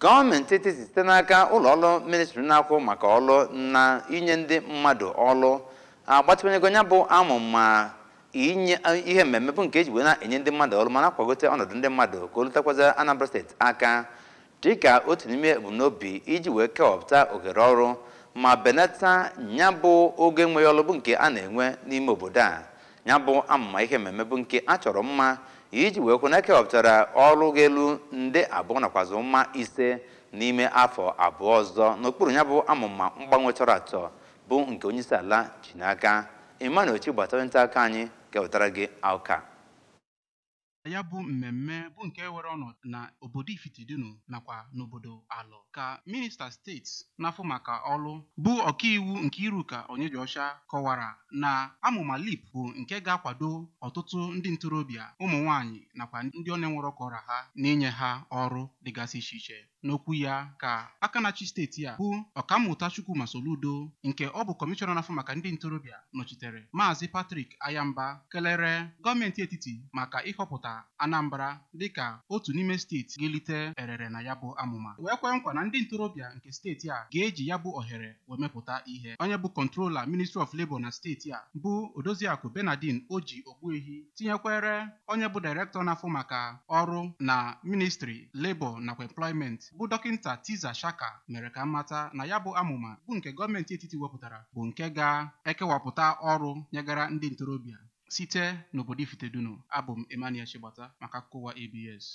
Gọọmenti etiti site n'aka ụlọ ọrụ ministri na-akwụ maka ọrụ na inye ndị mmadụ ọrụ agbatịwanyego ya bụ amụma inye ihe mmemme bụ nke eji wee na-enye ndị mmadụ ọrụ ma na-akwagote ọnọdụ ndị mmadụ ka o lutekwaza Anambra Steeti aka, dịka otu n'ime ebumnobi iji wee kewapụta ohere ọrụ ma benata ya bụ oge enweghị ọrụ bụ nke a na-enwe n'ime obodo a. Ya bụ amụma ihe mmemme bụ nke a chọrọ mma iji wee kwụ na ekewapụtara ọrụ ga-elu 2.5 nde n'ime afọ 2 ọzọ n'okpuru ya bụ amụma mgbanwe tọrọ atọ bụ nke onyeisi ala ji n'aka. Emmanuel Chigbata, nta aka anyị, kewetara gị alka. Ya bụ mmemme bụ nke were ọnọdụ na obodo Ifitedunu nakwa n'obodo Alọ ka minista steeti na-afụ maka ọrụ, bụ ọkaiwu Nkiruka Onyejeocha, kọwara na amụma LEAP bụ nke ga-akwado ọtụtụ ndị ntorobịa, ụmụ nwanyị nakwa ndị ọ na-enwero kọra ha n'inye ha ọrụ dịgasị iche iche. N'okwu ya ka aka na-achị steeti a, bụ Ọkammụta Chukwuma Soludo, nke ọ bụ kọmishọna na-afụ maka ndị ntorobịa nọchitere, Maazị Patrick Ayamba, kelere gọọmenti etiti maka ịhọpụta Anambra dịka otu n'ime steeti ga-elite erere na ya bụ amụma, wee kwee nkwa na ndị ntorobịa nke steeti a ga-eji ya bụ ohere wee mepụta ihe. Onye bụ Controller, Ministry of Labour na steeti a, bụ Odoziakụ Bernardine Oji Ogbuehi, tinyekwere onye bụ director na-afụ maka ọrụ na Ministry Labour nakwa Employment, bụ Dọkịnta Tiza Shaka, mere ka mata na ya bụ amụma bụ nke gọọmenti etiti wepụtara bụ nke ga-ekewapụta ọrụ nyegara ndị ntorobịa. Site n'obodo Ifitedunu, abụ m Emmanuel Chigbata maka akụkọ ụwa ABS.